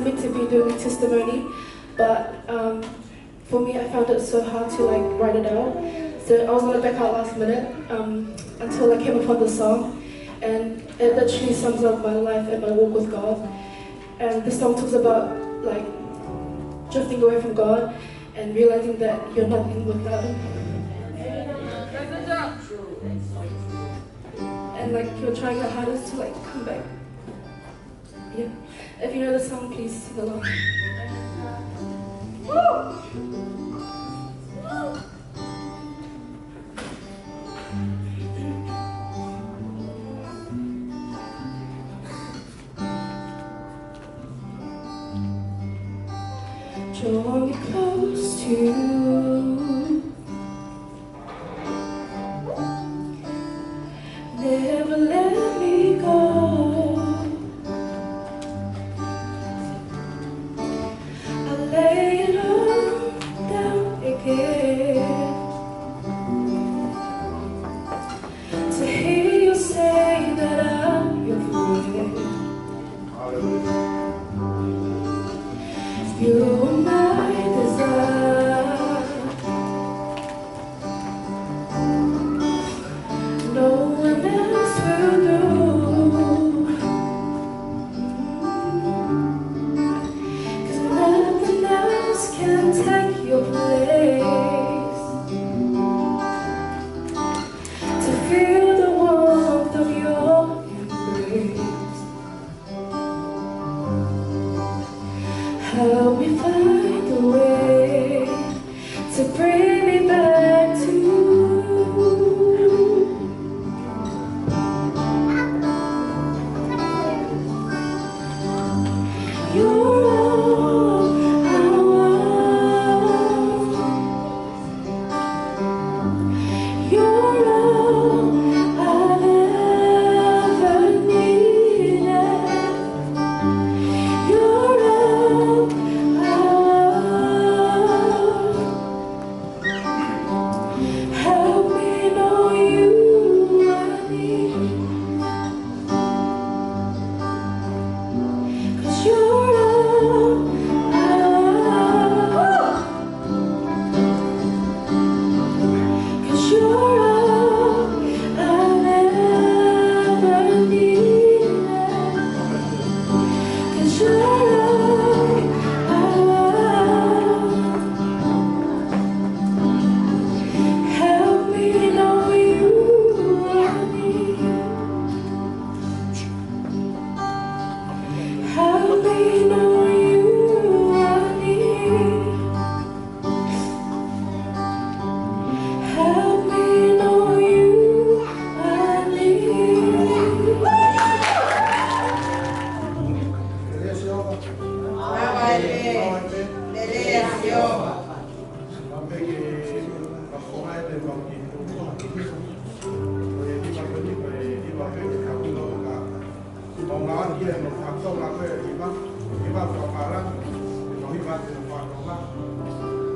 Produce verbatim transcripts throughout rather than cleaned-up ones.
me to be doing a testimony, but um, for me, I found it so hard to like write it out. So I was gonna back out last minute um, until I came upon the song, and it literally sums up my life and my walk with God. And the song talks about like drifting away from God and realizing that you're nothing without Him. And like you're trying your hardest to like come back. Yeah. If you know the song, please sing along. Draw me close to you. Never let me go. I lay it all down again to hear you say that I'm your friend. You are my desire. No one else will do. 'Cause nothing else can take your place. To feel the warmth of your embrace. Help me find a way to bring me back to you. You're all I want. You're all I've ever needed. You're all I want. Help me know you are near. 'Cause you're all I want. 'Cause you're all I've ever needed. 'Cause you're all I want. Help me know you are near. Help me know you are near. Help me know you are near. Mau ngāueʻaki e meʻa fakatonga ko e hiva, hiva fakapālangi, ʻe mau hiva atu e meʻa fakatonga.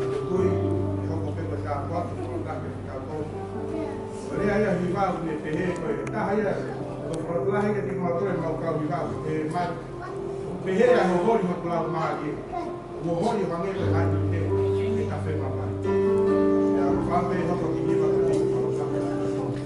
Ko e kui, ʻe hoko pē ko e tāpuaki, mo e taki ki he kaukau. Ko e lea ia hiva ʻoku ne pehē ko e taha ia, ko e fakalotolahi kiate kimautolu ʻemau kau hiva, ʻe mai, pehē ʻa e holi ʻo hoku laumālie. Kuo holi ʻo hangē ko e haʻi ʻi he, ʻi he kafe mamahi. ʻIo, fai pē hoko ki hiva ko e hiva fakatonga.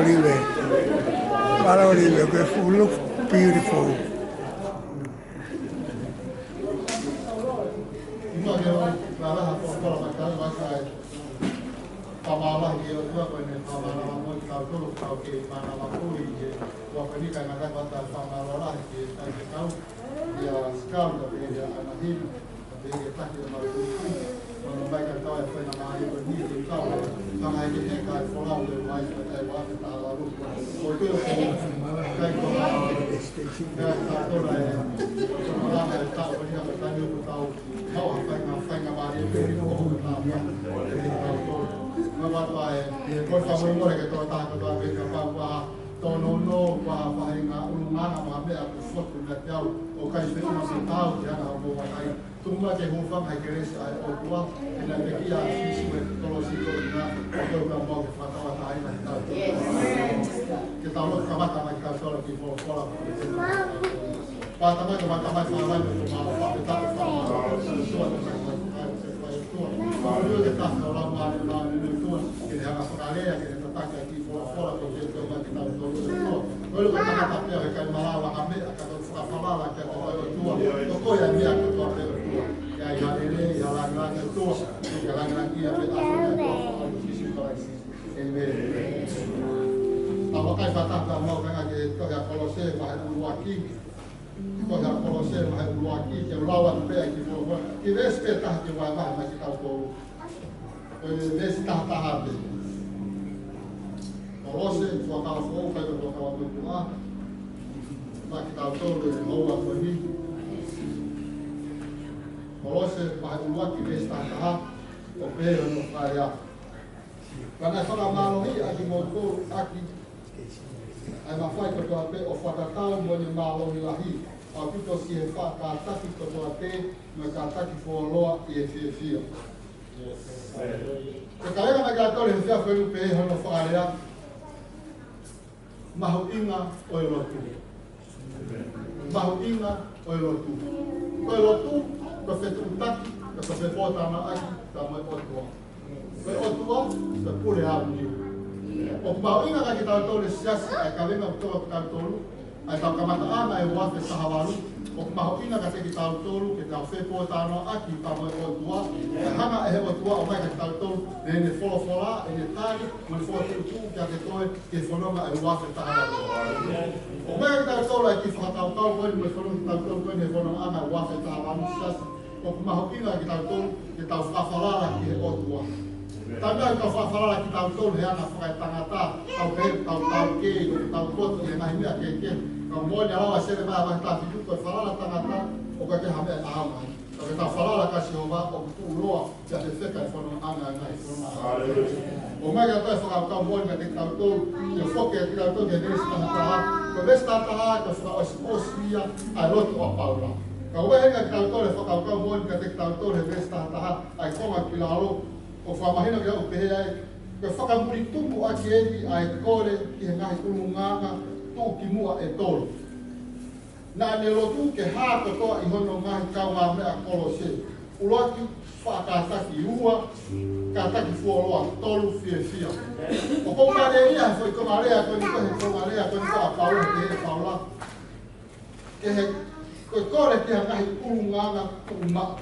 Olive. Mālō Olive, ko e fuʻu look beautiful. Tōnounou, ko ha faʻahinga ʻulungaanga mo ha meʻa kuo fotu kiate au, ʻoku ʻikai fekina mo tau ke ana hoʻomou vakai. Tuku mai ke u hūfanga he kelesi ʻa e ʻOtua, ʻi he pekia ʻa Sīsū he kolosi ko ena, ʻo kau ka mau ke fakatauʻatāina kitautolu. Ke tau lotu kamata mai kitautolu ki he folofola. Pea Tamai, ko e matamai fānau, ko e mau fakafetaʻi, fakafetaʻi, fakafetaʻi, fakafetaʻi, fakafetaʻi, fakafetaʻi, ke ne hanga fakalea, ke ne tataki ʻa e kiʻi folofola kuo ke toe mai kiate kitautolu, ʻOtua. Ko e ʻuhinga ko e tangata pē ʻoku ʻikai malava ha meʻa, ka tau fakafalala kiate koe, ʻOtua. Ko koe ʻa e meʻa kotoa pē, ʻOtua. ʻI ai ha lelei, ʻi ai ha lāngilangi, ʻOtua. Ke lāngilangiʻia pē ʻa e ʻOtua, ʻa Sīsū Kalaisi. ʻĒmeni. Tau vakai fakataha pea mau kāinga ki he tohi ʻa Kolose vahe ʻuluaki. Tohi ʻa Kolose vahe ʻuluaki, ke u lau atu pē ʻa e kiʻi folofola. Kiʻi veesi pē taha ke vahevahe mai kiate kitautolu. Ko e veesi taha taha pē. Kolose, Fuakava Foʻou, kae ʻikai ko e Fuakava Tuʻutuʻuni. Maʻa kitautolu ʻi he houa ko eni. Kolose vahe ʻuluaki, veesi taha taha, ʻoku pehē hono fakalea: Ka naʻe fakamālohiʻi ʻa kimoutolu ʻaki ʻa e mafai kotoa pē ʻo fakatatau mo ʻene mālohi lahi, ʻaupito ki he faʻa kātaki kotoa pē mo e kātaki fuoloa ʻi he fiefia. Ko e kāinga, naʻa tau lau he efiafi ni, pehē hono fakalea: Mahuʻinga ʻo e lotu. Mahuʻinga ʻo e lotu. Ko e lotu, ko e fetuʻutaki, ko e fepōtalanoaʻaki pea mo e ʻOtua. Ko e ʻOtua, ko e pule aoniu. ʻOku mahuʻinga kiate kitautolu he siasi, ʻa e kavenga ʻoku tō kiate kitautolu, ʻa ʻetau kamataʻanga ʻo e ua afe taha valu. ʻOku mahuʻinga kiate kitautolu ke tau fepōtalanoaʻaki pea mo e ʻOtua, ke hanga ʻe he ʻOtua ʻo ʻomai kiate kitautolu ʻene folofola, ʻene tali, mo ʻene fokotuʻutuʻu kiate koe, ki he fononga ʻo e ua afe taha valu. ʻOku ʻomai kiate kitautolu ʻa e kiʻi fakakaukau ko eni, mo e fononga kiate kitautolu ko eni he fononga ʻo e ua afe taha valu, siasi. ʻOku mahuʻinga kiate kitautolu ke tau fakafalala ki he ʻOtua. Taimi ʻoku tau fakafalala kitautolu he anga fakaetangata, ʻoku pehē ʻoku tau taukei, ʻoku tau koto ʻi he ngaahi meʻa kehekehe. Ka ʻoku moʻoni ʻa e lau ʻa Selemaia vahe taha fitu, ko e falala tangata ʻoku ʻikai ha meʻa ʻe ʻaonga ai. Ka ko ʻetau falala kia Sihova ʻoku tuʻuloa, pea fefeka ʻi he fonongaʻanga ʻo e ngaahi fononga. ʻOmai kiate kitautolu e fakakaukau moʻoni kiate kitautolu, ke foki kiate kitautolu ki he veesi taha taha. Ko e veesi taha taha, ko e fakaʻosiʻosi ia ʻa e lotu ʻa Paula. Ka ʻoku ʻomai kiate kitautolu e fakakaukau moʻoni kiate kitautolu he veesi taha taha, ʻa e konga ki lalo, ʻo fakamahino ke ʻoku pehē ai, ko e fakamulituku ʻaki eni ʻa e kole ki he ngaahi ʻulungaanga tuʻukimuʻa ʻe tolu. Naʻa ne lotu ke hā kotoa ʻi hono ngaahi kaungāmeʻa Kolose. ʻUluaki, faʻa kātaki; ua, kātaki fuoloa; tolu, fiefia. ʻOku ou mālieʻia he foʻi konga lea ko eni, ko e konga lea ko eni ʻa Paula, ki he Paula. Ke he, ko e kole ki he ngaahi ʻulungaanga tuʻumaʻu.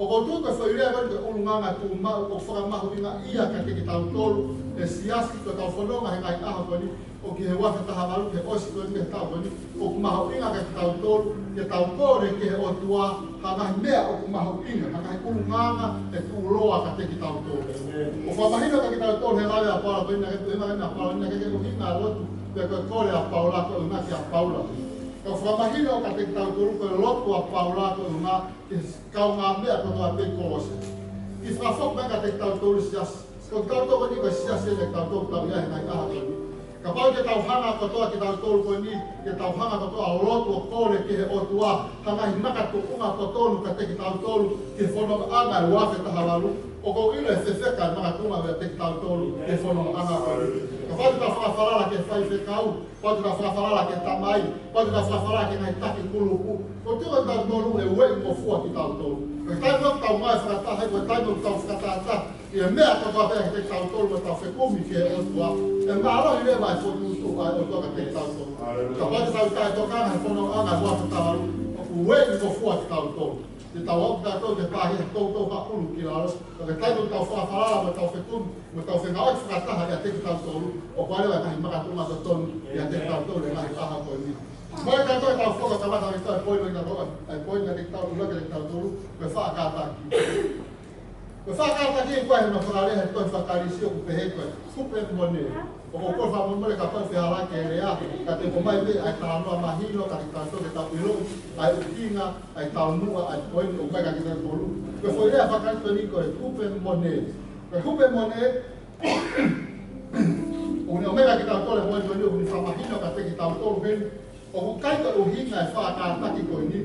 ʻOku ou tui ko e foʻi lea ko eni ko e ʻulungaanga tuʻumaʻu ʻoku fakamahuʻingaʻia kiate kitautolu he siasi, ko ʻetau fononga he ngaahi ʻaho ko eni, ʻo ki he ua afe taha valu, ki he ʻosi ko eni, ki he taʻu ko eni, ʻoku mahuʻinga kiate kitautolu ke tau kole ki he ʻOtua ha ngaahi meʻa ʻoku mahuʻinga, ha ngaahi ʻulungaanga ʻe tuʻuloa kiate kitautolu. ʻOku fakamahino kiate kitautolu he lave ʻa Paula ko eni, naʻe ʻuhinga ʻa Paula, naʻe ʻikai ke ʻuhinga ʻa e lotu pe ko e kole ʻa Paula, ko e ʻuhinga kia Paula. Ka ʻoku fakamahino kiate kitautolu ko e lotu ʻa Paula ko e ʻuhinga ki he kaungāmeʻa kotoa pē ʻi Kolose. Ke fakafoki mai kiate kitautolu siasi. Ko kitautolu ko eni ko e siasi ʻeni ʻoku tau tokanga ki ai he ngaahi ʻaho ko eni. Kapau te tau hanga kotoa kitautolu ko eni, ke tau hanga kotoa ʻo lotu ʻo kole ki he ʻOtua ha ngaahi makatuʻunga totonu kiate kitautolu ki he fonongaʻanga ʻo e ua afe taha valu, ʻoku ou ʻilo ʻe fefeka e makatuʻunga ʻo e ʻiate kitautolu ki he fonongaʻanga ko eni. Kapau te tau fakafalala ki he faifekau, kapau te tau fakafalala ki he tamai, kapau te tau fakafalala ki he ngaahi taki kulupu, ʻoku ou tui ko kitautolu ʻe ueʻi mo fua kitautolu. Ko e taimi ʻoku tau ngāue fakataha ai, ko e taimi ʻoku tau fakatātā ʻI he meʻa kotoa pē ʻiate kitautolu ʻoku tau fekumi ki he ʻOtua, ʻe mālohi leva e fokotuʻutuʻu ʻa e ʻOtua kiate kitautolu. Kapau te tau taʻetokanga he fononga ʻa e uafe taha valu, ʻoku ueʻi ngofua kitautolu. Te tau aʻu kitautolu ki he pāhia ʻe toutou haʻulu ki lalo, ka ko e taimi ʻoku tau fakafalala mo tau fekumi, mo tau fengāueʻaki fakataha ʻiate kitautolu, ʻoku ʻi ai leva e ngaahi makatuʻunga totonu ʻiate kitautolu he ngaahi ʻaho ko eni. Mo e tautolu ʻetau fakakamata mai ʻetau poini ʻiate kitautolu, ʻa e poini ʻiate kitautolu, ʻuluaki ʻiate kitautolu, ko e faʻa kātaki. Ko e faʻa kātaki ʻoku ʻi ai hono fakalea he tohi faka-Kalisi ʻoku pehē ko e kupe mone. ʻOku ou kole fakamolemole kapau ʻoku fehālaaki e lea, ka te u ʻomai pē ʻa e talanoa mahino kiate kitautolu ke tau ʻiloʻi ʻa e ʻuhinga, ʻa e taumuʻa ʻa e poini ʻoku ʻomai kiate kitautolu. Ko e foʻi lea faka-Kalisi ko e kupe mone. Ko e kupe mone, ʻoku ne ʻomai kiate kitautolu e poini ko eni ʻoku ne fakamahino kiate kitautolu heni, ʻoku ʻikai ko e ʻuhinga e faʻa kātaki ko eni,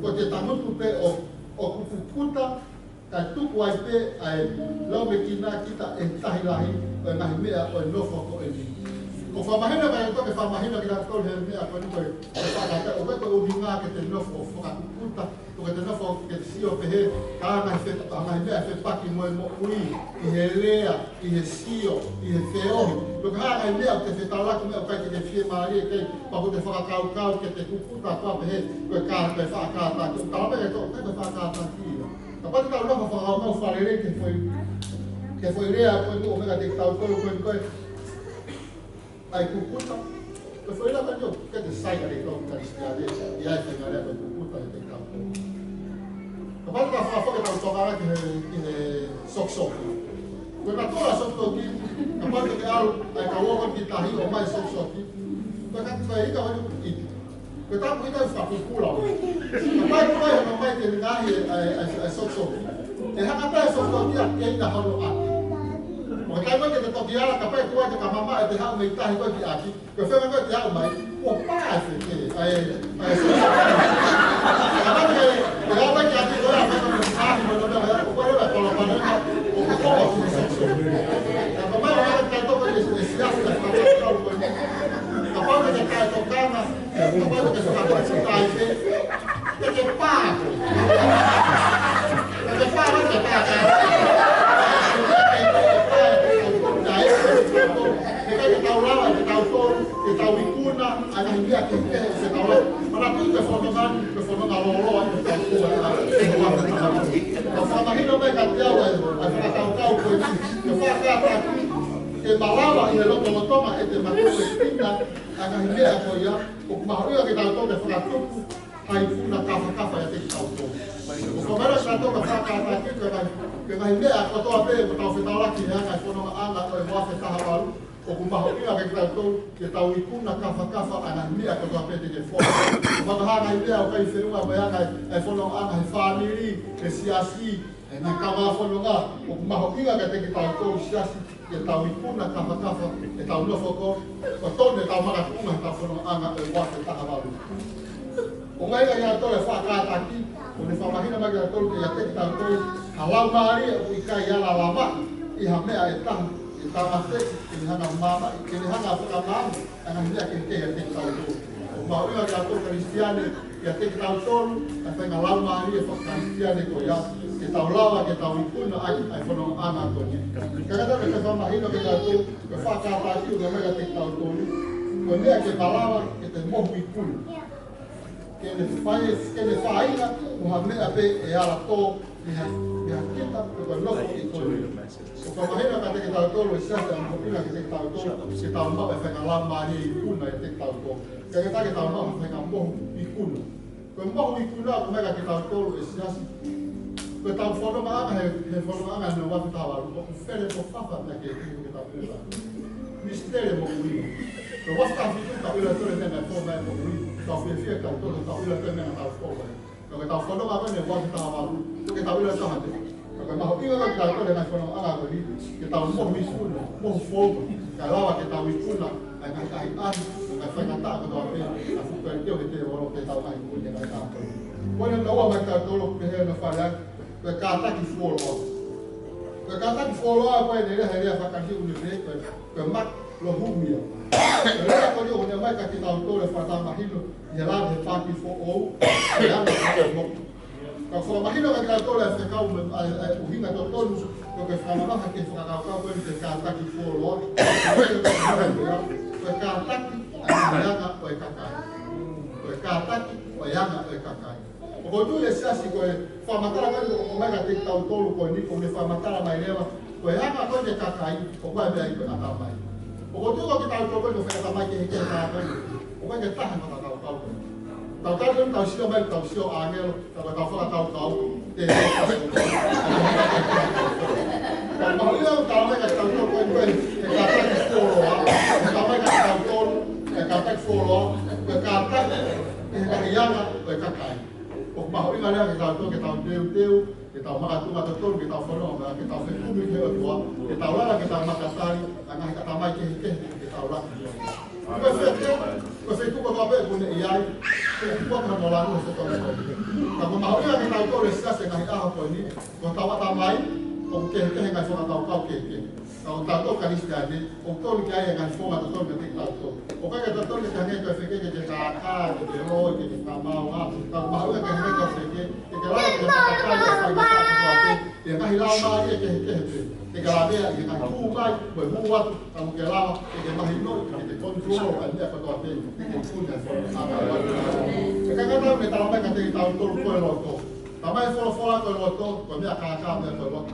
ko e te tangutu pē ʻo, ʻo kukuta, kae tuku ai pē ʻa e laumekina kita ʻe he tahi lahi ʻo e ngaahi meʻa ʻo e nofo ko eni. ʻOku fakamahino kiate kitautolu, fakamahino kiate kitautolu he meʻa ko eni ko e, ko e faʻa kātaki, ʻoku ʻikai ko e ʻuhinga ke te nofo ʻo fakakukuta, ʻoku ʻikai ke te nofo ke te sio pehē, ka ʻi ai ngaahi fe-, ʻa e ngaahi meʻa fepaki mo e moʻui, ʻi he lea, ʻi he sio, ʻi he feohi. Pe ko e hā e ngaahi meʻa ʻoku te fetaulaki mo ia ʻoku ʻikai ke te fiemālie ki ai, pea ʻoku te fakakaukau ke te kukuta koe pehē, ko e kā-, ko e faʻa kātaki. ʻOku tala mai ʻe he tohi ko e faʻa kātaki ia. Kapau te tau nofo ʻo fakakaukau fakalelei ki he foʻi, ki he foʻi lea ko eni ʻoku ʻomai kiate kitautolu ko eni ko e ʻa e kukuta. Ko e foʻi lea ko eni ʻoku ʻikai ke sai kiate kitautolu Kalisitiane, ʻi ai e faʻahinga lea ko e kukuta ʻiate kitautolu. Kapau te tau fakafoki ʻetau tokanga ki he, ki he sokisoki. Ko e natula e sokisoki, kapau te ke ʻalu ʻa e kau ō ki tahi ʻo ʻomai e sokisoki, ko e ka-, ko e ika wani ʻoku ʻita. Ko e tapu ʻita ʻoku fakapupula. Kapau ʻe ʻomai ke ne ngaahi e, e, e, e sokisoki, ʻe hanga pē e sokisoki ia ke ina hono ʻaki. Mo e taimi ko ē te ke toki ala, kapau ʻe tuai te ke mamaʻo ʻo te haʻu mei tahi ko ē ki ʻaki, ko e feinga ko ē ke haʻu mai, kuo pā e feke, ʻa e, ʻa e sokisoki. Kapau te ke, te ke haʻu mai ki ʻaki ko ē, ʻa e feinga ko ē ke haʻu mai, ko e feinga ko ē ke palopalema, ʻoku tō ʻa e sokisoki. Ka ko e meʻa ʻoku ʻikai ke toko e, e siasi, ʻa e fakakaukau ko ē. Kapau te ke taʻetokanga, kapau te ke fakakaukau ai pē, te ke pā. Te ke pā, te ke pā, te ke pā. He ʻikai ke tau lava, ke tau tō, ke tau ikuna ʻa e ngaahi meʻa kehekehe ʻoku tau lava. Manatuʻi ko e fononga ni, ko e fononga lōloa ʻoku tau tō ai. Ka fakamahino mai kiate au ʻa e, ʻa e fakakaukau ko eni, ke fakakātaki, ke malava ʻi he lotolotonga ʻete makuekina ʻa e ngaahi meʻa ko ia, ʻoku mahuʻinga ke tau tō ke fakatupu ha ikuna kafakafa ʻiate kitautolu. ʻOku fakamahino kiate kitautolu ko e faʻa kātaki, ko e ngaahi, ko e ngaahi meʻa kotoa pē ʻoku tau fetaulaki he anga e fonongaʻanga ʻo e uafe taha valu, ʻoku mahuʻinga kiate kitautolu ke tau ikuna kafakafa ʻa e ngaahi meʻa kotoa pē te ke foaki. Ko e hā e ngaahi meʻa ʻoku ʻikai feʻunga mo e anga e, e fonongaʻanga he fāmili, he siasi, he ngaahi kaungā fononga, ʻoku mahuʻinga kiate kitautolu siasi, ke tau ikuna kafakafa ʻetau nofo ko ē, ʻo tonu ʻetau makatuʻunga heʻetau fonongaʻanga ʻo e uafe taha valu. ʻOku ʻi ai kiate kitautolu e faʻa kātaki, ʻoku ne fakamahino mai kiate kitautolu ke ʻiate kitautolu ha laumālie ʻoku ʻikai ala lava ʻi ha meʻa ʻe taha, ʻe tāmateʻi, ke ne hanga ʻo mamaʻi, ke ne hanga ʻo fakamaau ʻa e ngaahi meʻa kehekehe ʻiate kitautolu. ʻOku mahuʻinga kiate kitautolu Kalisitiane, ʻiate kitautolu, ʻa e faʻahinga laumālie faka-Kalisitiane ko ia, ke tau lava, ke tau ikuna ʻaki ʻa e fonongaʻanga ko eni. Ka ʻoku ʻikai ke fakamahino kiate kitautolu, ko e faʻa kātaki ʻoku ʻomai kiate kitautolu, ko e meʻa ke malava, ke te mohu ikuna. Ke ne fai, ke ne fai ʻa e, mo ha meʻa pē ʻe ala tō, mei ha, mei ha kita, ko e nofo ʻi ko eni. ʻOku fakamahino kiate kitautolu, ʻe siasi ʻa e mahuʻinga kiate kitautolu, ke tau maʻu e faʻahinga laumālie ikuna ʻiate kitautolu. Ka ʻoku ʻikai ke tau maʻu ha faʻahinga mohu ikuna. Ko e mohu ikuna ʻoku ʻomai kiate kitautolu ʻe siasi. Ko ʻetau fonongaʻanga he, he fonongaʻanga he uafe taha valu, ʻoku fele ko fafa na ke, ke, ke tau fele. Misitele moʻui. Ko e uafe taha fitu, tau ʻilo ʻe kitautolu e meʻa naʻe fou mai ai e moʻui. Tau fiefia kitautolu, tau ʻilo ʻe kitautolu e meʻa naʻe fou mai ai. Ka ko ʻetau fononga ko eni he uafe taha valu, ʻoku tau ʻilo ʻe kitautolu. Ka ko e mahuʻinga ko ē kiate kitautolu he ngaahi fonongaʻanga ko eni, ke tau mohu ikuna, mohu founga, kae lava ke tau ikuna ʻa e ngaahi ʻahiʻahi, ngaahi faingataʻa kotoa pē, ʻa e fuʻu kakai ʻo e tēvolo ke tau ngaahi ikuna ʻi he ngaahi taʻu ko eni. Ko eni naʻe ʻomai kiate kitautolu, pehē hono faleʻaki, ko e kātaki fuoloa. Ko e kātaki fuoloa ko ē, ʻene lea he lea faka-Kalisi ʻoku ne pehē ko e, ko e makrothumia. Ko e lea ko eni ʻoku ne ʻomai kiate kitautolu e fakatamahino ʻi he lave he paati foʻou, ʻi he anga ʻo e moʻui. Ka ʻoku fakamahino kiate kitautolu e fekau mo e, ʻa e, ʻa e ʻuhinga totonu Ko e fakamamafa ki he fakakaukau ko eni ki he kātaki fuoloa. Ko e kātaki ʻo e anga ʻo e kakai. Ko e kātaki ʻo e anga ʻo e kakai. ʻOku ou tui e siasi ko e fakamatala ko eni ʻoku ʻomai kiate kitautolu ko eni, ʻoku ne fakamatala mai leva ko e anga ko eni e kakai, ʻoku ʻi ai e meʻa ia ko e ʻatamai. ʻOku ou tui ko kitautolu ko eni ʻoku fai ʻatamai kehekehe ka ko eni. ʻOku ʻikai ke taha e fakakaukau ko eni. Tau tau ko eni tau sio mai, tau sio ʻāngelo, ka ko ʻetau fakakaukau, te Ka mahuʻinga ʻoku tala mai kiate kitautolu ko eni ko e kātaki fuoloa, ʻoku tala mai kiate kitautolu, e kātaki fuoloa, ko e kātaki ʻi he anga ʻo e kakai. ʻOku mahuʻinga leva ke tau tō, ke tau teuteu, ke tau makatuʻunga totonu, ke tau fononga, ke tau fekumi ki he ʻOtua, ke tau lava, ke tau makatali ʻa e ngaahi ʻatamai kehekehe, ke tau laki. Ko e feke, ko e feituʻu kotoa pē ʻoku ne ʻi ai, ko e kuata no lanu he fekau. Ka ʻoku mahuʻinga ke tau tō e siasi he ngaahi ʻaho ko eni, ko hotau ʻatamai, ʻoku kehekehe e ngaahi fakakaukau kehekehe. Ka ko kitautolu Kalisitiane, ʻoku tonu ke ʻi ai e ngaahi founga totonu kiate kitautolu. ʻOku ʻikai ke totonu ke hangē ko e feke ke te kākā, ke te loi, ke te fakamaau, ka ʻoku mahuʻinga ke hangē ko e feke, ke te lava ke te kākā, ke te fakamaau, ke te ʻi he ngaahi laumālie kehekehe pē. Te ke lavea ʻi he ngaahi hū mai, mo e hū atu, ka ʻoku ke lava, ke te mahinoʻi, ke te control ʻa e meʻa kotoa pē, ke te tuna e fononga ʻa e ʻOtua. ʻE kākā tau me tala mai kiate kitautolu ko e loto. Tala mai e folofola ko e loto, ko e meʻa kākā, meʻa ko e loto.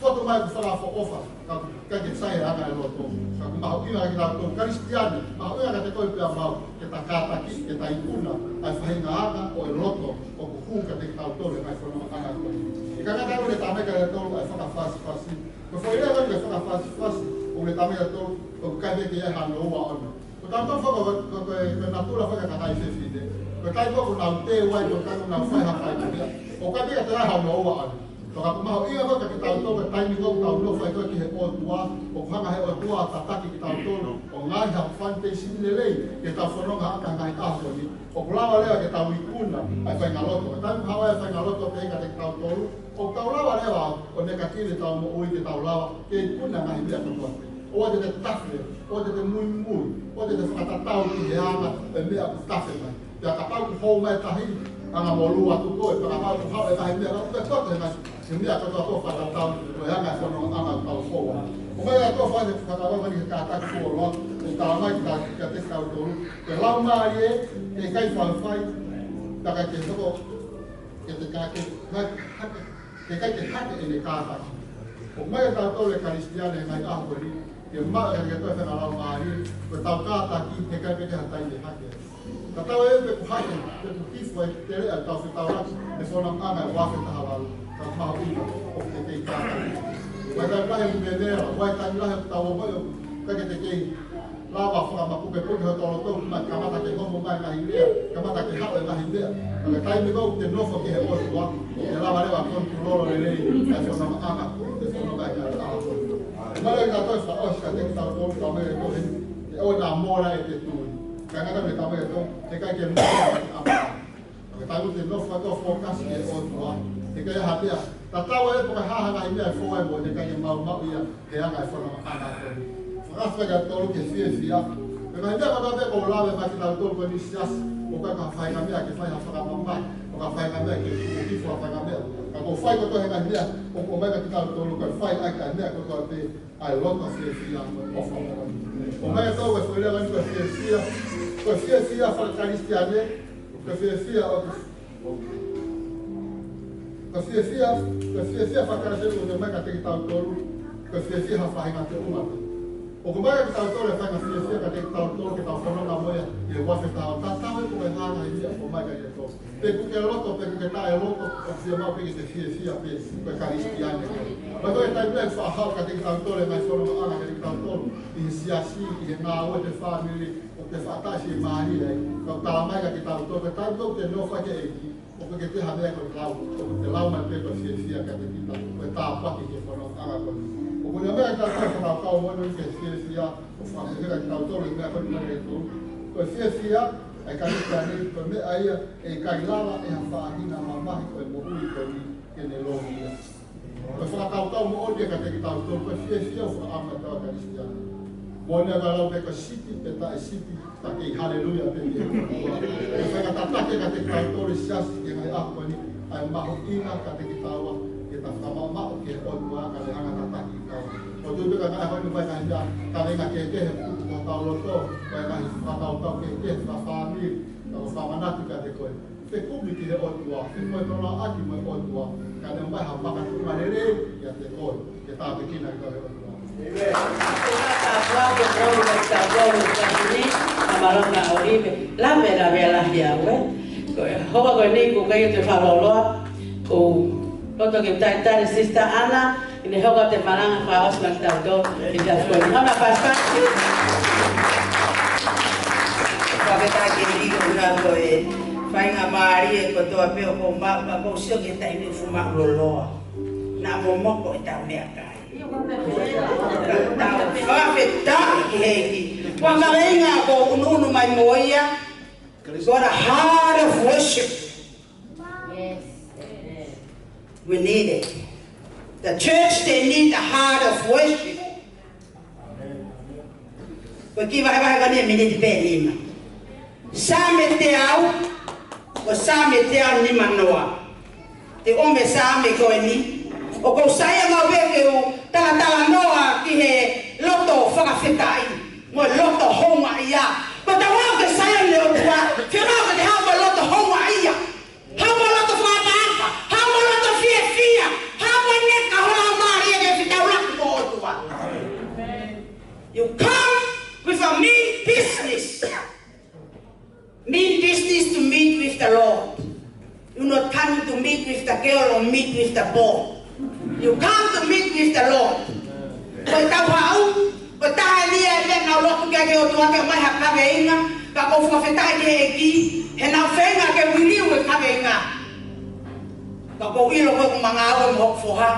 Fotu mai ko e folofola ʻofa, ka ʻoku ʻikai ke sai e anga e loto. Ka ʻoku mahuʻinga kiate kitautolu Kalisitiane, mahuʻinga kiate koe pea mo au, ke ta kātaki, ke ta ikuna ʻa e faʻahinga anga ʻo e loto ʻoku hū kiate kitautolu he ngaahi fononga ʻa e ʻOtua. ʻE kākā tau me tala mai kiate kitautolu ʻa e fakafasifasi. Ko e foʻi lea ko eni ko e fakafasifasi, ʻoku ne tala mai kiate kitautolu, ʻoku ʻikai ke ʻi ai hano ua ʻona. Ko kitautolu foki ko, ko, ko, ko e natula foki ʻa e kakai fefine. Ko e taimi ko ē ʻoku nau teu ai, ko e taimi ʻoku nau fai ha faʻahinga meʻa. ʻOku ʻikai ke ʻi ai hano ua ʻona. Ka ʻoku mahuʻinga ko ē kiate kitautolu ko e taimi ko ē ʻoku tau nofo ai ko ē ki he ʻOtua, ʻoku hanga he ʻOtua ʻo tataki kitautolu, ʻo ngaahi ha foundation lelei, ke tau fononga ʻaki he ngaahi ʻaho ko eni. ʻOku lava leva ke tau ikuna ʻa e faʻahinga loto. Taimi ʻoku haʻu ai e faʻahinga loto pehē kiate kitautolu, ʻoku tau lava leva ʻo negative ʻetau moʻui ke tau lava ke ikuna e ngaahi meʻa kotoa pē. ʻOua te te tafe, ʻoua te te muimui, ʻoua te te fakatatau ki he anga e meʻa ʻoku tafe mai. Pea kapau ʻoku hou mai e tahi, anga molū atu koe, pea kapau ʻoku haʻu e ngaahi meʻa, ka ʻoku ke toto he ngaahi, he meʻa kotoa ʻoku fakatatau, ko e anga e fononga ʻoku tau fou ai. ʻOmai ʻa e tofa he fakakaukau ni he kātaki fuoloa, ʻoku tala mai kiate, kiate kitautolu, ko e laumālie, ʻe ʻikai faifai, ka ʻikai ke hoko, ke te ka ke, hake, hake, ke ʻikai ke hake ʻene kātaki. ʻOmai ʻa kitautolu e Kalisitiane he ngaahi ʻaho ko eni, ke maʻu e kātaki ʻa e Laumālie, ko ʻetau kātaki, he ʻikai pē ke ha taimi ʻe hake. Ka tau ʻe pe ko e hake, pe ko e hifo e teleʻa ʻetau fetaulaki, he fononga ʻa e ua afe taha valu, ka mahuʻinga ʻoku te kei kātaki. Ko e taimi lahi ʻoku mele, ko e taimi lahi ʻoku tau ʻomai ʻoku ʻikai ke te kei lava fakamapukepuke hotau loto, ma kamata ke homo mai e ngaahi meʻa, kamata ke haʻu e ngaahi meʻa. Ka ko e taimi ko ē ʻoku te nofo ki he ʻOtua, ʻoku te lava leva ʻo control lelei e fononga ʻa e, e fononga ʻa e ʻOtua. Mālō ʻetau toe fakaʻosi kiate kitautolu, ka mai e tohi, ʻe ʻoua naʻa mola ʻete tui. Ka ngata me tau mai e tohi, he ʻikai ke mola ʻete ʻamanaki. Ka tau te nofo atu ʻo focus ki he ʻOtua. He ʻikai ha meʻa. Tatau ai pe ko e hā ha ngaahi meʻa ʻe fou ai mo e ʻikai ke maumauʻi ia he anga e fononga ʻa e ʻOtua. Fakaʻosi kiate kitautolu ke fiefia. Pea ko e meʻa kotoa pē ʻoku lave mai kiate kitautolu ko eni siasi. ʻOku ʻikai ko ha faʻahinga meʻa ke fai ha fakamamahi. ʻOku ʻikai ko ha faʻahinga meʻa ke tuku hifo ha faʻahinga meʻa. Ka ʻoku fai kotoa e ngaahi meʻa ʻoku ʻomai kiate kitautolu ko e fai ʻaki e meʻa kotoa pē ʻa e loto fiefia mo e ʻofa moʻoni. ʻOmai ʻa e tohi ko e foʻi lea ko eni ko e fiefia, ko e fiefia faka-Kalisitiane, ko e fiefia ʻo, ko e fiefia, ko e fiefia faka-Kalisitiane ʻoku ne ʻomai kiate kitautolu, ko e fiefia ha faʻahinga teunga pē. ʻOku ʻomai kiate kitautolu e faʻahinga fiefia kiate kitautolu ke tau fononga mo ia ʻi he ua afe taha valu, tatau ai pe ko e hā e ngaahi meʻa ʻoku ʻomai kiate kitautolu. Pe ʻoku ke loto, pe ʻoku ke taʻeloto, ʻoku fiemaʻu pē ke te fiefia pē, ko e Kalisitiane koe. Pea ko e taimi ʻe faʻa haʻu kiate kitautolu e ngaahi fononga ʻa e ʻOtua kiate kitautolu, ʻi he siasi, ʻi he ngāue, he fāmili, ʻoku te faʻa taʻe fiemālie ai. Ka ʻoku tala mai kiate kitautolu, ko e taimi ʻoku te nofo ai ki he ʻEiki, ʻoku ʻikai ke te ha meʻa ko e lau, ʻoku te lau mai pē ko e fiefia kiate kita, ko e tāpuaki ki he fononga ʻa e ʻOtua. ʻOku ne ʻomai kiate kitautolu e fakakaukau moʻoni ki he fiefia, ʻo fakafeʻao kiate kitautolu e meʻa ko eni mai e tolu. Ko e fiefia, ʻa e Kalisitiane, ko e meʻa ia ʻe ʻikai lava ʻe ha faʻahinga mamahi ʻo e moʻui ko eni ke ne lōmia. Ko e fakakaukau moʻoni ia kiate kitautolu, ko e fiefia ʻoku fakaʻamu kiate kitautolu Kalisitiane. Moʻoni ʻa e lau pe ko e sipi, pe taʻe sipi, ka kei haleluia pē ki he ʻOtua. Ko e fakatataki kiate kitautolu e siasi ki he ngaahi ʻaho ko eni, ʻa e mahuʻinga kiate kitaua, ke ta fakamaʻumaʻu ki he ʻOtua, ka ne hanga ʻo Tuʻu pē ka ngaahi honi vai ngaahi ka, ka ngaahi kehekehe, kupu ko tau loto, vai ngaahi fakakaukau kehekehe, fakafāmili, ka ko fakamanatu kiate koe. Fekumi ki he ʻOtua, fekumi tona ʻaki mo e ʻOtua, ka ne ʻomai ha makatuʻunga lelei kiate koe, ke tāpuekina koe ʻe he ʻOtua. Amen. Ka kuo ke tau, ka kuo ke tau ni, ka malanga ʻo live, lave, lave, lahi au, ē. Ko e, hoko ko eni, ko e kai te fakaloloa, ko loto ke talitali Sister Ana, ʻi he hoko atu e malanga fakaʻosi maʻa kitautolu, ʻi he taʻu ko eni. Hona pastor. Fakafetaʻi ki he ʻEiki ʻoku na ko e faingamālie kotoa pē ʻoku ou maʻu, ka ʻoku ou sio ki he taimi ʻoku fuʻu maʻuloloa. Naʻa momoko ʻetau meʻakai. Ka tau fakafetaʻi ki he ʻEiki. Ko e kaveinga ʻoku ou ʻunuʻunu mai mo ia. Got a heart of worship. Yes. We need it. The church, they need a heart of worship. Ko e kiʻi vahevahe ko eni ʻe miniti pē ʻe nima. Saame teau, ko Saame teau nimanoa. Te u ʻomai e Saame ko eni. ʻOku ou saiʻia maʻu pē ke u talatalanoa ki he loto fakafetaʻi mo e loto houngaʻia. Ko tau ō ki Saione ʻo e ʻOtua, fie maʻu ke te haʻu mo e loto houngaʻia. Haʻu mo e loto fakaʻapaʻapa, haʻu mo e loto fiefia, haʻu mo e ngeka ho laumālie ke fetaulaki mo e ʻOtua. You come with a mean business. Mean business to meet with the Lord. You're not coming to meet with the girl or meet with the boy. You come to meet with the Lord. Ko e tau haʻu, ko e taha eni e meʻa naʻa ku lotu ki ai ki he ʻOtua ke ʻomai ha kaveinga, ka ʻoku ou fakafetaʻi ki he ʻEiki, he naʻa ku feinga ke viliu e kaveinga. Ka ʻoku ou ʻilo ko e manga au mo hoku foha.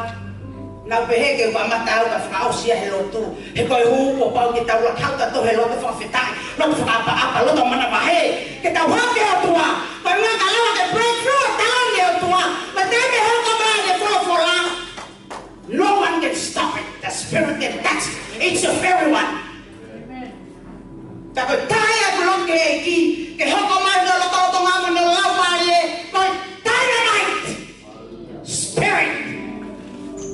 Naʻa ku pehē ke u kamata au ka fakaʻosi ia he lotu. He ko e hū kuo pau ke tau laka atu he loto fakafetaʻi, loto fakaʻapaʻapa, loto manavahē. Ke tau haʻu ki he ʻOtua. Ko e meʻa ka lava ke breakthrough ʻa e tau ni ʻOtua. Ko e taimi ʻe hoko mai e folofola. No one can stop it. The Spirit can touch each of everyone. Ka ko e taha ia ʻoku lotu ki he ʻEiki, ke hoko mai hono lotolotonga mo hono laumālie, ko e dynamite spirit.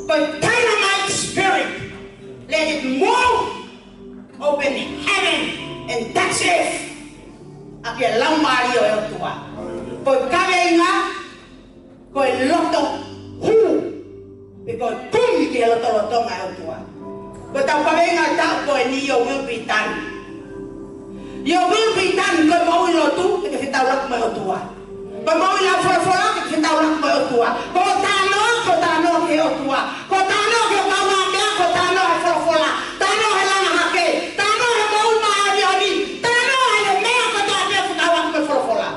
Ko e dynamite spirit. Let it move, open heaven and touch earth. ʻAki e laumālie ʻo e ʻOtua. Ko e kaveinga, ko e loto hū, pe ko e kumi ki he lotolotonga ʻo e ʻOtua. Ko e tau kaveinga ʻo e taʻu ko eni, your will be done. Your will be done, ko e moʻui lotu, ke ke fetaulaki mo e ʻOtua. Ko e moʻui lau folofola, ke ke fetaulaki mo e ʻOtua. Ko e talanoa, ko e talanoa ki he ʻOtua. Ko e talanoa ki he kau meʻa, ko e talanoa he folofola. Talanoa he langa hake. Talanoa he moʻui māʻoniʻoni. Talanoa he meʻa kotoa pē ʻoku fetaulaki mo e folofola.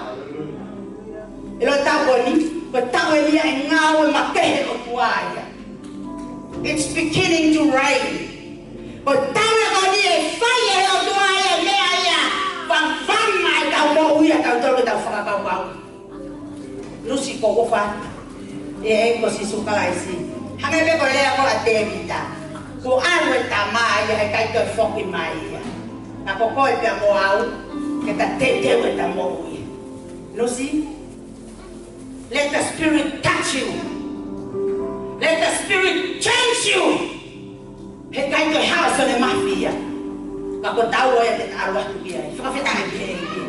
ʻIlo e taʻu ko eni, ko e taʻu eni ia ʻe ngāue makehe ʻOtua ia. It's beginning to rain. Ko e taʻu ko eni ʻe fai ʻe he ʻOtua ia e meʻa ia, vavanga e tau moʻui ʻa tautolu ke tau fakakaukau. Nusi ko ko fa, ʻe ʻEiki ko Sīsū Kalaisi. Hangē pē ko e lea ko ē ʻa Tēvita. Kuo ʻalu e Tamai ia he ʻikai toe foki mai ia. Ka ko koe pea mo au, ke ta teuteu e ta moʻui. Nusi, let the Spirit touch you. Let the Spirit change you. He ʻikai toe haʻu ʻa Sione Mafi ia. Ka ko taua ia te ta ʻalu atu ki ai. Fakafetaʻi ki he ʻEiki.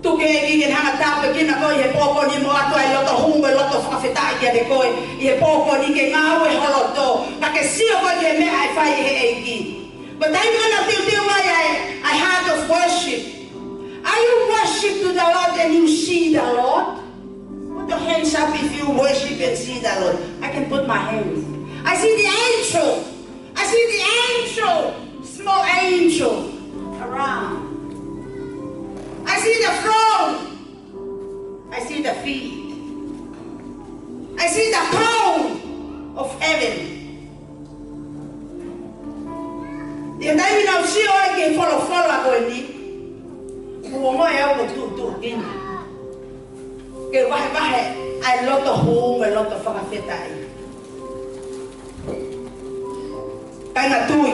Tuku ki he ʻEiki ke ne hanga ʻo tāpuekina koe ʻi he pō ko eni mo ʻoatu ʻa e loto hū mo e loto fakafetaʻi kiate koe. ʻI he pō ko eni ke ngāue ho loto. Ka ke sio koe ki he meʻa ʻe fai ʻe he ʻEiki. But I'm gonna tell you why I, I heart of worship. Are you worship to the Lord and you see the Lord? Put your hands up if you worship and see the Lord. I can put my hands. I see the angel. I see the angel. Small angel around. I see the throne. I see the feet. I see the throne of heaven. ʻI he taimi naʻa ku sio ai ki he folofola ko eni, kuo ongoʻi au ʻoku tuʻutuʻu kina. Ke vahevahe ʻa e loto hū mo e loto fakafetaʻi. Kāinga tui,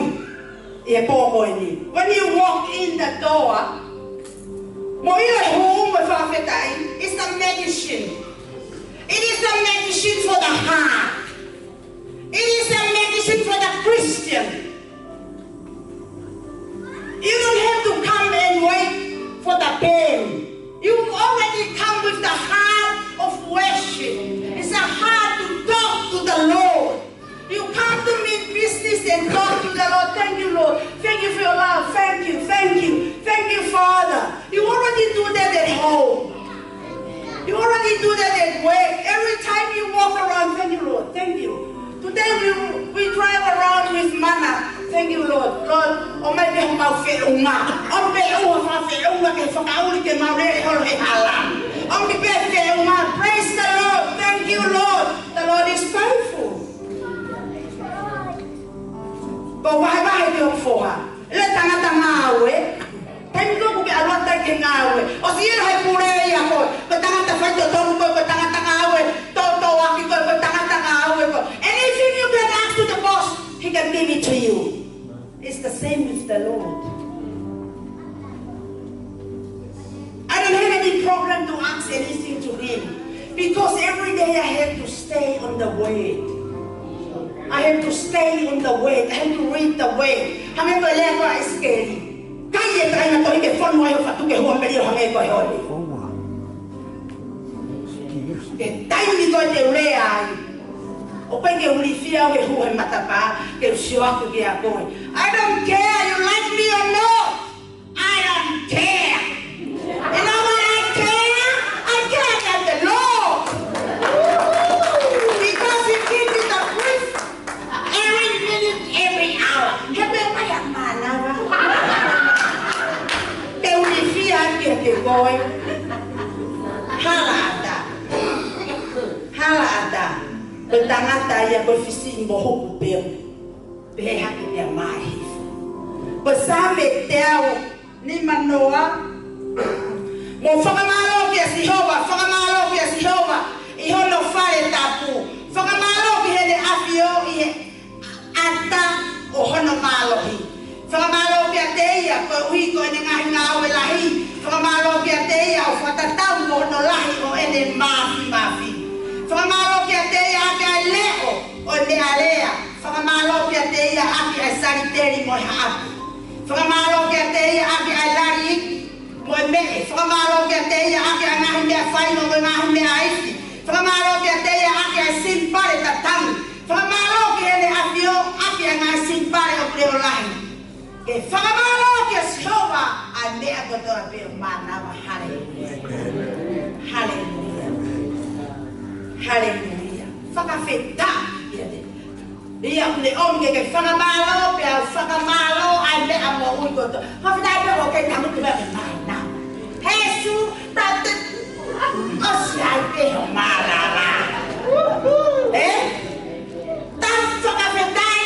ʻi he pō ko eni. When you walk in the door, mo ʻilo e hū mo e fakafetaʻi, it's a medicine. It is a medicine for the heart. It is a medicine for the Christian. You don't have to come and wait for the pain. You already come with the heart of worship. It's a heart to talk to the Lord. You come to mean business and talk to the Lord. Thank you, Lord. Thank you for your love. Thank you, thank you, thank you, Father. You already do that at home. You already do that at work. Every time you walk around, thank you, Lord. Thank you. Today we, we drive around with mana. Thank you, Lord. Lord, ʻomai pē homau feʻunga. ʻOmi pē ʻoua fa feʻunga ke fakaʻuli ke mau lele holo he hala. ʻOmi pē feʻunga. Praise the Lord. Thank you, Lord. The Lord is faithful. Ko e vahevahe ki hoku foha. Lele tangata ngāue. Taimi ko ē ʻoku ke ʻalu atu ai ki he ngāue, ʻosi ʻilo ʻe he pule ia koe, ko e tangata faitotonu koe, ko e tangata ngāue, tōtōaki koe, ko e tangata ngāue koe. Anything you can ask to the boss, he can give it to you. It's the same with the Lord. I don't have any problem to ask anything to him because every day I have to stay on the word. I have to stay on the word. I have to read the word. Hangē ko e lea ko ē ʻa ʻIsikeli. Kai e taʻinga tohi ke fonu ai ho fatu ke hua meli ʻo hangē ko e holi. Ke taimi ko ē te u lea ai, ʻoku ʻikai ke u ilifia au ke hū he matapā ke u sio aku kia koe. I don't care you like me or not. I don't care. You know why I care? I care about the Lord. Because he gives me the breath every minute, every hour. He pehē mai ʻa mānava. Te u ilifia kiate koe. Hala ʻatā. Hala ʻatā. Ko e tangata ia ko e fisi mo hoku peu. Pehē hake pea mā hifo. Ko e Saame teau nimanoa. Mou fakamālō kia Sihova, fakamālō kia Sihova ʻi hono fale tapu. Fakamālō ki heʻene ʻafio ʻi he ʻata ʻo hono mālohi. Fakamālō kiate ia koeʻuhi ko ʻene ngaahi ngāue lahi. Fakamālō kiate ia ʻo fakatatau mo hono lahi ʻo ʻene māfimafi. Fakamālō kiate ia ʻaki ʻa e leʻo ʻo e meʻalea. Fakamālō kiate ia ʻaki ʻa e saliteli mo e haʻapu. Fakamālō kiate ia ʻaki ʻa e lali mo e meʻe. Fakamālō kiate ia ʻaki ʻa e ngaahi meʻa faino mo e ngaahi meʻa ifi. Fakamālō kiate ia ʻaki ʻa e sinipale tatangi. Fakamālō ki heʻene ʻafio ʻaki ʻa e ngaahi sinipale ʻoku leʻo lahi. Ke fakamālō kia Sihova ʻa e meʻa kotoa pē ʻo mānava. Haleluia. Haleluia. Haleluia. Fakafetaʻi kiate ia. Ia ʻoku ne ʻomi ke ke fakamālō, pea fakamālō ʻa e meʻa moʻui kotoa. Fakafetaʻi pē ʻoku ke tangutu pē ʻo mānava. Hēsū, ta te, ʻosi ai pē hoʻo mālala. Ē? Ta fakafetaʻi.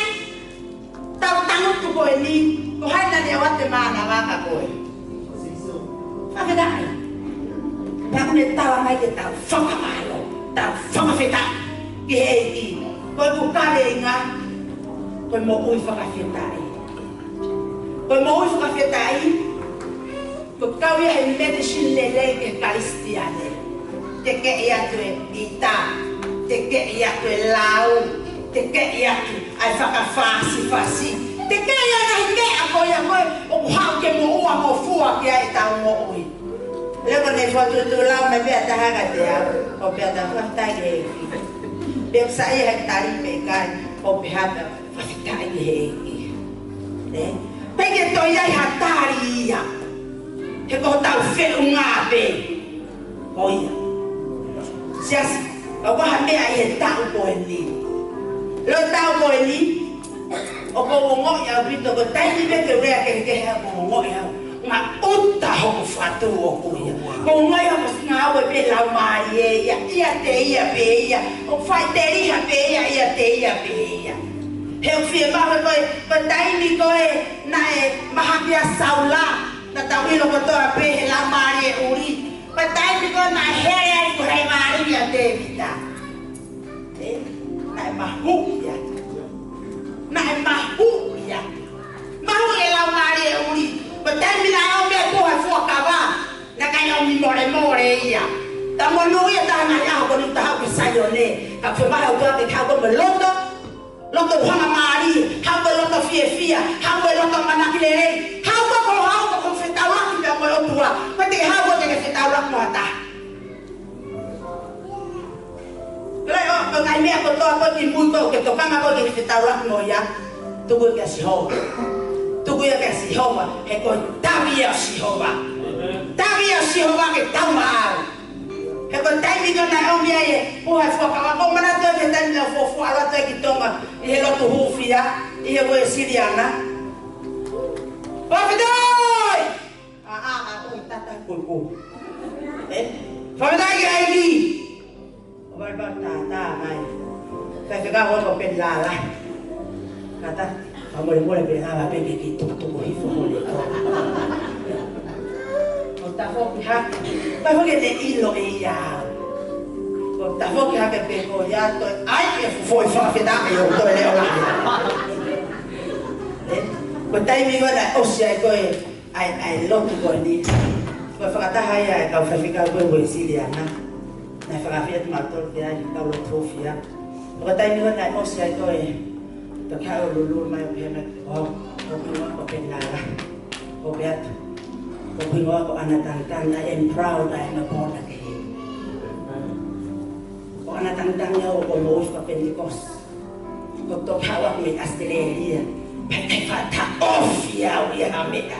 Tau tangutu ko eni, ko hai naʻa ne ʻoatu e mānava kia koe? Fakafetaʻi. Pea ʻoku ne tala mai ke tau fakamālō, tau fakafetaʻi ki he ʻEiki. Ko ʻeku kaveinga, ko e moʻui fakafetaʻi. Ko e moʻui fakafetaʻi, ko e kau ia he medicine lelei ki he Kalisitiane. Tekeʻi atu e ʻita, tekeʻi atu e lau, tekeʻi atu ʻa e fakafasifasi. Tekeʻi ʻa e ngaahi meʻa ko ia ko ē ʻoku haʻu ke moʻua mo fua ki ai ʻetau moʻui. Leva ne fotu tu lau mai pea taha kiate au, ʻo pea taha fakafetaʻi ki he ʻEiki. Pea sai ha tali pe kai, ʻo pehē atu. Fakafetaʻi ki he ʻEiki. Ē? Pea ʻikai toe ʻi ai ha tali ia. He ko hotau feʻunga pē ko ia. Siasi, ʻoku ʻi ai ha meʻa ʻi he taʻu ko eni. Lolotonga e taʻu ko eni, ʻoku ou ongoʻi ʻaupito ko e taimi pē ke u lea kehekehe ʻoku ou ongoʻi au. Maʻuta hoku fatu ʻoku ia. Ko e ngaahi ʻa e ngāue pē laumālie ia, ʻiate ia pē ia. ʻOku faʻiteliha pē ia, ʻiate ia pē ia. He ʻoku fiemaʻu ko e, ko e taimi ko ē naʻe mahaki ai ʻa Saula, naʻa tau ʻilo kotoa pē he Laumālie ʻuli. Ko e taimi ko ē naʻe hele ai ko e mālini ʻa Tēvita. Ē, naʻe mahuʻi ia. Naʻe mahuʻi ia. Mahuʻi e Laumālie ʻuli. Ko e taimi naʻe ʻomi ai ko e fuakava, naʻe ʻikai ʻomi molemole ia. Taʻu monū ia taha naʻe ʻaho ko eni ʻoku ta haʻu ki Saione. Ka fiemaʻu ʻe he ʻOtua ke ta haʻu mo e loto loto hangamālie, haʻu ko e loto fiefia, haʻu ko e loto ʻamanaki lelei, haʻu ko e, ko e haʻu ko e fetaulaki pea mo e ʻOtua. Ko e te haʻu ko e te ke fetaulaki mo ha taha. Pea ʻoku ʻi ai e ngaahi meʻa kotoa ko ē ʻi mui ko ē ke tokanga ko ē ke fetaulaki mo ia, tuku ia kia Sihova. Tuku ia kia Sihova, he ko e tavi ia ʻo Sihova. Tavi ia ʻo Sihova ke tau maʻau. He ko e taimi ko ē naʻe ʻomi ai e puha e fuakava, ʻoku ou manatu ki he taimi naʻe fuofua ʻalu atu ai ki Tonga ʻi he lotu hūfia, ʻi he Uēsiliana. Fakafetaʻi! ʻĀ, ʻā, ʻā, ʻoi, tata, kulu, kulu. Ē? Fakafetaʻi ki he ʻEiki. ʻO vai vai tata mai. Faifekau ko Peni Lala. Kātaki, fakamolemole pē lava pē ke ke tukutuku hifo hole ko. ʻO tafoki hake. Tafoki ne ʻilo ʻe ia. ʻO tafoki hake pē ko ia toe ʻai e fuʻu foʻi fakafetaʻi ʻo toe leʻo lahi. Ē? Ko e taimi ko ē naʻe ʻosi ai ko ē ʻa e, ʻa e lotu ko eni. Ko e fakataha ia ʻa e kau faifekau ko ē Uēsiliana. Naʻe fakafeʻao atu mautolu ki ai, kau lotu hūfia. Ko e taimi ko ē naʻe ʻosi ai ko ē, toki haʻu ʻo lulu mai ʻo pehē mai, ʻo, ʻo pehē mai ko Peni Lala. ʻO pehē atu. Ko hoku hingoa ko ʻAna Tanitani, I am proud, I am a born again. Ko ʻAna Tanitani au, ʻoku ou moʻui fakapenitekosi. ʻOku ou toki haʻu au mei ʻAositelēlia. Pea ʻikai faʻa taʻofi au ʻe ha meʻa.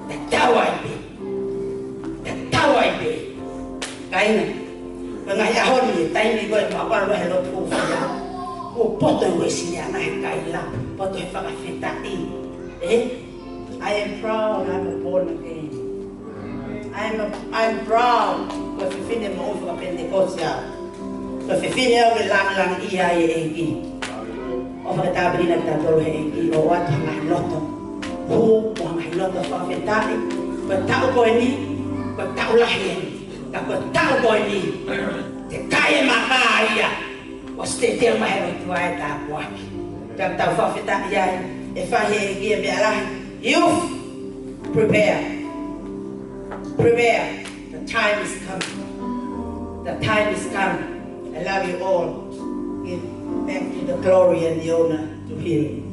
Tatau ai pē. Tatau ai pē. Kāinga, ko e ngaahi ʻaho ni, taimi ko ē ʻoku ou ʻalu ai he lotu hūfia, ʻoku poto e Uēsiliana he kaila, poto he fakafetaʻi. Ē? I am proud, I'm a born again. I'm a, I'm proud. Ko e fefine moʻui fakapenitekosi au. Ko e fefine au ke langilangiʻia ai e ʻEiki. ʻOfa ke tāpuekina kitautolu he ʻEiki, ʻo ʻoatu ha ngaahi loto hū, ʻo ha ngaahi loto fakafetaʻi. Ko e taʻu ko eni, ko e taʻu lahi eni. Ka ko e taʻu ko eni, te kai e maka ia. ʻOsi te teu mai he lotu ʻa e tāpuaki. Ka tau fakafetaʻi ai, ʻe fai ʻe he ʻEiki e meʻa lahi. Youth, prepare. Prepare. The time is coming. The time is coming. I love you all. Give back to the glory and the honor to him.